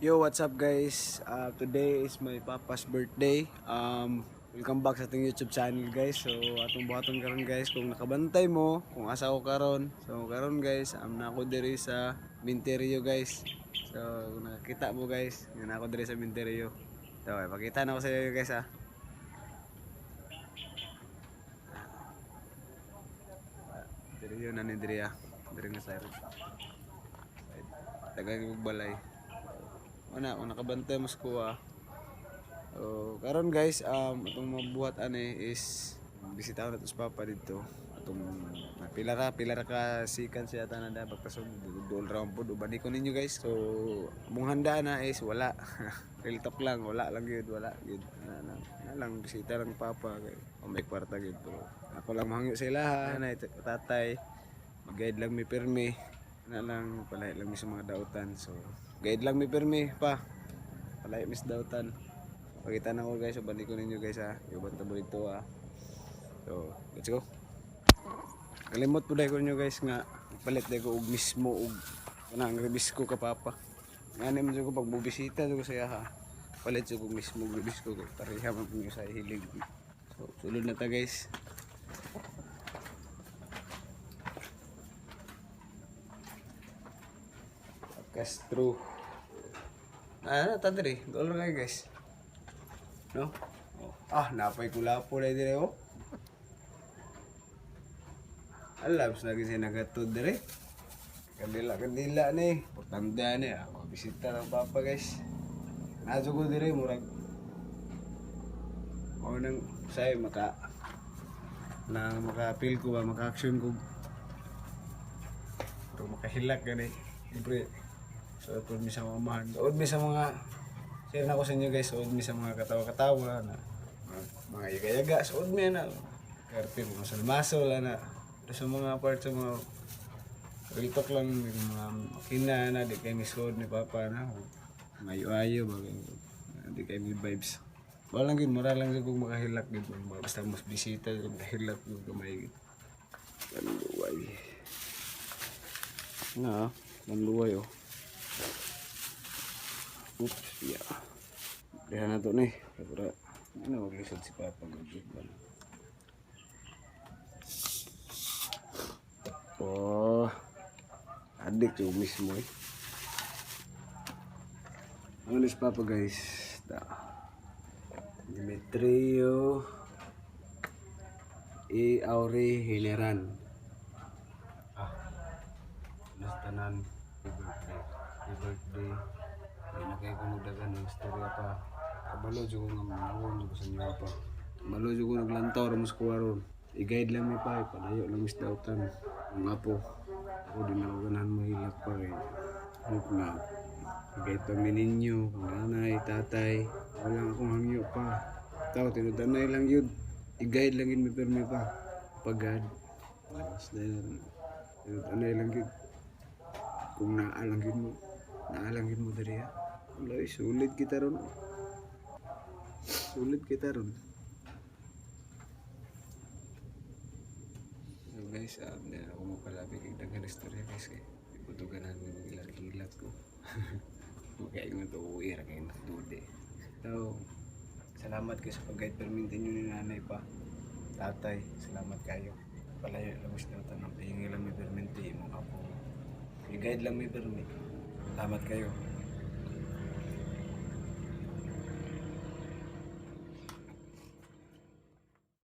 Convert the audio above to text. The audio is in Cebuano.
Yo, what's up, guys? Today is my papa's birthday. Welcome back sa ating YouTube channel, guys. So atong buhaton karon, guys, kung nakabantay mo kung asa ko karon. So karon, guys, am na ako diri sa Minterio, guys. So kung nakakita mo, guys, yun ako diri sa Minterio. So pakita na ko sa inyo, guys, ah. Diri yun na ni diri ah. Diri nga side. Side. Tagang balay. Wala, kung nakabantay mas kuha. So, karon guys, itong mabuhat ani is bisita na to sa papa dito. Atong pila ra ka sikan siya tanan da pagkasog duol ra pud uban ko ninyo, guys. So, among handa na is wala. Real talk lang, wala lang gyud, wala gyud. Na, na, na lang bisita lang papa kay o may kwarta gyud, pero ako lang mahangyo sa ilaha, nanay, tatay. Mag-guide lang mi pirmi. Na lang palay lang mi sa mga dautan. So, guide lang mi pirmi pa. Palay mi sa dautan. Pakita na ko, guys, uban ko ninyo, guys, ha. Iuban ta mo dito, ah. So, let's go. Kalimot po ko ninyo, guys, nga palit dahil ko og mismo og kanang rebis ko ka papa. Ngani man jud ko pag bubisita jud ko sa ha. Palit jud ko mismo og rebis ko kay pareha man po sa hilig. So, sulod na ta, guys. Castro. Ah, ta diri. Dool ra kayo, guys. No? Oh. Ah, napay kulapo na dire oh. Alam, sa lagi siya nagatod dire. Kandila, kandila ni. Importante ni. Ako, bisita ng papa, guys. Nazo ko dire, murag. O nang say maka na maka-feel ko ba, maka-action ko. Pero makahilak gani. Siyempre, so mi sa mga amahan. Suod mi sa mga, share na ko sa inyo, guys, suod mi sa mga katawa-katawa na mga yaga-yaga, suod mi na. Karte, mga salmaso, wala na. Pero sa mga part sa mga real talk lang, yung mga makina na, di kayo misuod ni papa na. Mayo-ayo, bagay. Di kayo may vibes. Wala lang yun, mura lang yun kung makahilak yun. Basta mas bisita, makahilak yun kamay. Kanluway. Na, kanluway oh. Oops, yeah. Kaya na to ni. Pero, ano, maglisod si Papa. Oh, adik yung mismo eh. Ano si Papa, guys? Da. Demetrio E. Aure Hileran. Ah, nas tanan. Happy birthday. Happy birthday. Hindi na kayo kung nagdagan ng istorya pa. Kabalo jud ko nga manawon jud ko sa inyo pa. Kabalo jud ko naglantaw ra mo sa kuha ron. I-guide lang mi pa, ipadayo lang mi sa dautan. Ang apo, ako din ako ganahan mahilak pa kay hope na i-guide pa mi ninyo, kung nanay, tatay, wala akong hangyo pa. Tao, tinudanay lang yun. I-guide lang yun mi pirmi pa. Pagad. Mas na yun. Tinudanay lang yun. Kung naalang yun mo, naalang yun mo diri ha. Wala, eh, sulit kita ron. Sulit kita ron. So guys, hindi na ako mapalabi kay daghan istorya, guys, kay di ko to ganahan mag-hilak-hilak ko. Kaya nga to uwi ra kay dude. So, salamat kayo sa pag-guide permintin nyo ni nanay pa. Tatay, salamat kayo. Palayo lang sa tanong, pahingi lang may perminti, imong apo. I-guide lang may permi. Salamat kayo.